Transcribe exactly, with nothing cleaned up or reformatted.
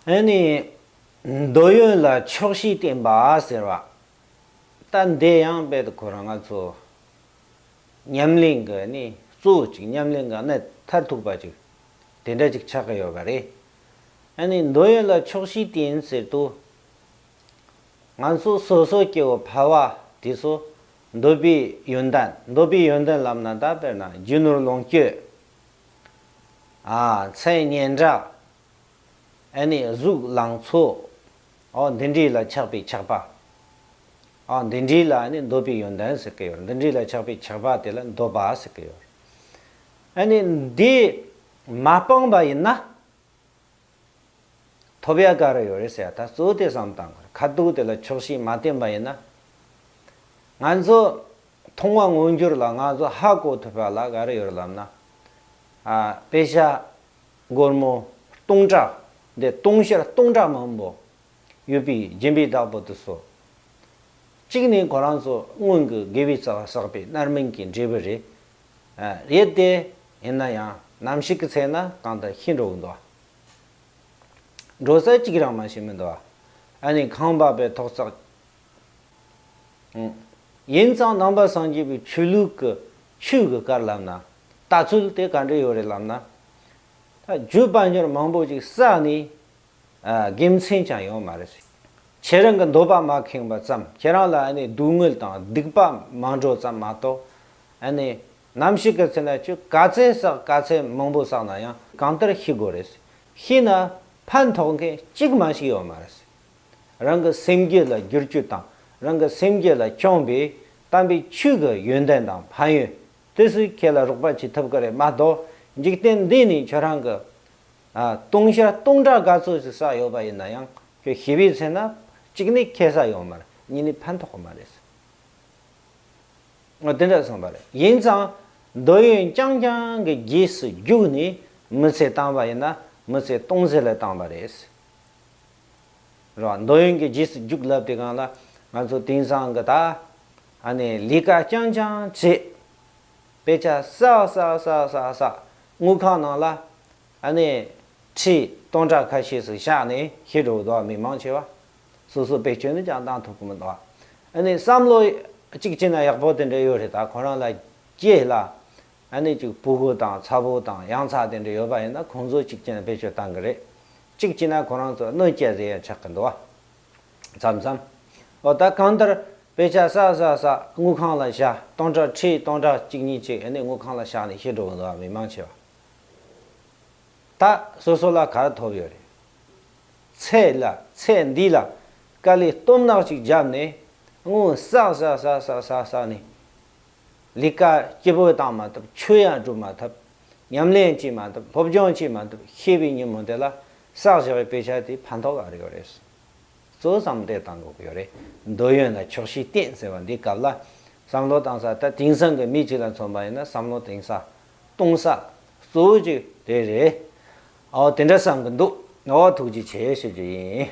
ཨ་ནི་འདོད་ཡོན་ལ་ཆོག་ཤེས་བསྟེན་པ་ཟེར་བ། ད་འདི་ཡང་རྦད་དེ་ཁོ་རང་ང་ཚོ་ཉམས་ལེན་གྱི་ནི་གཙོ་བོ་ཅིག་ཉམས་ལེན་གྱི་གནད་མཐར་ཐུག་པ་ཅིག་དེ་འདྲ་ཅིག་ཆགས་ཀྱི་ཡོད་པ་རེད། ཨ་ནི་འདོད་ཡོན་ལ་ཆོག་ཤེས་བསྟེན་ཟེར་དུས། ང་ཚོ་སོ་སོ་སྐྱེ་བོ་ཕལ་བ་དེ་ཚོ་འདོད་པའི་ཡོན་ཏན། འདོད་པའི་ཡོན་ཏན་ལབ་ན་ད་དཔེར་ན་རྒྱུ་ནོར་ལོངས་སྤྱོད། ཨ། མཚན་སྙན་གྲགས། ཨ་ནི་གཟུགས་ལང་ཚོ། ཨོ་འདི་འདྲའི་ལ་ཆགས་པའི་ཆགས་པ། ཨོ་འདི་འདྲའི་ལ་ཨ་ནི་འདོད་པའི་ཡོན་ཏན་ཟེར་གི་ཡོད། འདི་འདྲའི་ལ་ཆགས་པའི་ཆགས་པ་དེ་ལ་འདོད་པ་ཟེར་གི་ཡོད། ཨ་ནི་འདི་མ་སྤངས་པ་ཡིན་ན། ཐོབ་ཡ་ག་རེ་ཡོད་རེད་ཟེར་ཡ། ད་གཙོ་བོ་དེ་བསམ་བཏང་དགོས་རེད། ཁ་ཐུག་དེ་ལ་ཆོག་ཤེས་མ་བསྟེན་པ་ཡིན་ན། ང་ཚོ་མཐོང་བ་མངོན་གྱུར་ལ་ང་ཚོ་ཧ་གོ་ཐུབ་པ་ལ་ག་རེ་ཡོད་རེད་ལབ་ན། ཨ། དཔེ་ཆ་སྒོར་མོ་སྟོང་ཕྲག་འདི་སྟོང་ཕྱིར་སྟོང་ཕྲག་མང་པོ་ཡོད་པའི་སྦྱིན་པའི་བདག་པོ་དེ་ཚོ། གཅིག་ནི་ཁོ་རང་ཚོ་སྔོན་གྱི་དགེ་བའི་རྩ་བ་བསགས་པའི་རྣམ་སྨིན་གྱི་འབྲས་བུ་རེད། ཨ། རེད་དེ། ཡིན་ན་ཡང་ནམ་ཞིག་གི་ཚེ་ན་གང་ལྟར་ཤི་འགྲོ་གི་འདུག་འགྲོ་ས་གཅིག་རང་མ་ཤེས་མི་འདུག་ཨ་ནི་ཁང་པ་བས་ཐོག་བརྩེགས། ཨང་། ཡིན་ཙང་ནང་པ་སངས་རྒྱས་པའི་ཆོས་ལུགས་ཀྱི་ཆོས་ཀྱི་བཀའ་ལབ་ན། ལྟ་ཚུལ་དེ་ག་འདྲ་ཡོད་རེད་ལབ་ན། ད་རྒྱུ་དཔལ་འབྱོར་མང་པོ་ཅིག་བསགས་ནས། ཨ། དགེ་མཚན་ཅང་ཡོད་མ་རེད། ཁྱེད་རང་གི་འདོད་པ་མ་ཁེངས་པ་ཙམ། ཁྱེད་རང་ལ་ཨ་ནི་སྡུག་བསྔལ་དང་སྡིག་པ་མ་འགྲོ་ཙམ་མ་གཏོགས། ཨ་ནི་ནམ་ཞིག་གི་ཚེ་ན་ཁྱོད་ག་ཚད་བསགས། ག་ཚད་མང་པོ་བསགས་ན་ཡང་གང་ལྟར་ཤི་དགོས་རེད། ཤི་ན་ཕན་ཐོགས་མཁན་གཅིག་མ་ཞིག་ཡོད་མ་རེད། རང་གི་སེམས་རྒྱུད་ལ་བསྒྱུར་བཅོས་དང་། རང་གི་སེམས་རྒྱུད་ལ་བཅངས་པའི་དམ་པའི་ཆོས་ཀྱི་ཡོན་ཏན་དང་ཕན་ཡོན་དེ་ཚོས་ཁྱེད་ལ་རོགས་པ་བྱེད་ཐུབ་ཀྱི་རེད་མ་གཏོགས། འཇིག་རྟེན་འདི་ནས་ཁྱོད་རང་གི། ཨ། སྟོང་ཕྱིར་སྟོང་ཕྲག་ག་ཚོད་ཅིག་བསགས་ཡོད་པ་ཡིན་ན་ཡང་། ཁྱོད་ཤི་བའི་ཚེ་ན་གཅིག་ནི་ཁེ་ས་ཡོད་མ་རེད། གཉིས་ནི་ཕན་ཐོགས་མ་རེད། འོ་དེ་འདྲ་གསུངས་པ་རེད། ཡིན་ཙང་འདོད་ཡོན་རྐྱང་རྐྱང་གི་རྗེས་སུ་རྒྱུགས་ནས་མི་ཚེ་བཏང་བ་ཡིན་ན་མི་ཚེ་སྟོང་ཟད་ལ་བཏང་བ་རེད། རེད་བ། འདོད་ཡོན་གྱི་རྗེས་སུ་རྒྱུགས་ལབ་དེ་སྒང་ལ་ང་ཚོ་དེང་སང་གི་ད་ཨ་ནི་ལས་ཀ་རྐྱང་རྐྱང་བྱེད། དཔེ་ཆ་བསགས་བསགས་བསགས་བསགས་བསགས། དངུལ་ཁང་ནང་ལ་ཨ་ནི་ཁྲི་སྟོང་ཕྲག་ཁ་ཤས་ཤིག་བཞག་ནས་ཤི་འགྲོ་འདུག་མི་མང་ཆེ་བ། སོ་སོ་བེད་སྤྱོད་ནི་ཅང་བཏང་ཐུབ་ཀྱི་མི་འདུག་ཨ་ནི་བསམ་བློ་གཅིག་བྱས་ན་ཡག་པོ་དེ་འདྲ་ཡོད་རེད། ད་ཁོ་རང་ལ་སྐྱེས་ལ། ཨ་ནི་ཅིག་ཕྲུ་གུ་དང་ཚ་བོ་དང་ཡང་ཚ་དེ་འདྲ་ཡོད་པ་ཡིན་ན་ཁོང་ཚོ་གཅིག་བྱས་ན་བེད་སྤྱོད་བཏང་གི་རེད། གཅིག་བྱས་ན་ཁོ་རང་ཚོ་གནོད་སྐྱེལ་ཟེར་ཡ་ཆགས་ཀྱི་འདུག་བ། མཚམས་མཚམས། འོ་ད་གང་ལྟར་དཔེ་ཆ་བསགས་བསགས་བསགས། དངུལ་ཁང་ལ་བཞག་སྟོང་ཕྲག་ཁྲི་སྟོང་ཕྲག་གཅིག་གཉིས་ཅིག་ཨ་ནི་དངུལ་ཁང་ལ་བཞག་ནས་ཤི་འགྲོ་གི་འདུག་བ། མི་མང་ཆེ་བ། ད་སོ་སོ་ལ་ག་རེ་ཐོབ་ཡོད་རེད། ཚེ་ལ། ཚེ་འདི་ལ་དཀའ་ལས་སྟོབས་ནག་ཅིག་བརྒྱབ་ནས་དངུལ་བསགས་བསགས་བསགས་བསགས་བསགས་ནས། ལས་ཀ་སྐྱིད་པོ་བཏང་མ་ཐུབ། ཆོས་ཡང་སྒྲུབ་མ་ཐུབ། ཉམས་ལེན་བྱེད་མ་ཐུབ། སློབ་སྦྱོང་བྱེད་མ་ཐུབ། ཤི་བའི་ཉིན་མོ་དེ་ལ་བསགས་བཞག་པའི་དཔེ་ཆ་དེ་ཕན་ཐོགས་ག་རེ་ཡོད་རེད། གཙོ་བོ་བསམ་བློ་བཏང་དགོས་ཀྱི་ཡོད་རེད། འདོད་ཡོན་ལ་ཆོག་ཤེས་བསྟེན་ཟེར་བ་འདི་སྐབས་ལ་བསམ་བློ་བཏང་ས། ད་དེང་སང་གི་མི་གཅིག་ལ་མཚོན་པ་ཡིན་ན་བསམ་བློ་གཏིང་ས་གཏོང་ས་གཙོ་བོ་གཅིག་དེ་རེད། ཨོ་དེ་འདྲ་བསམ་གི་འདུག་ཨོ་ཐུགས་རྗེ་ཆེ་ཞུ་རྒྱུ་ཡིན།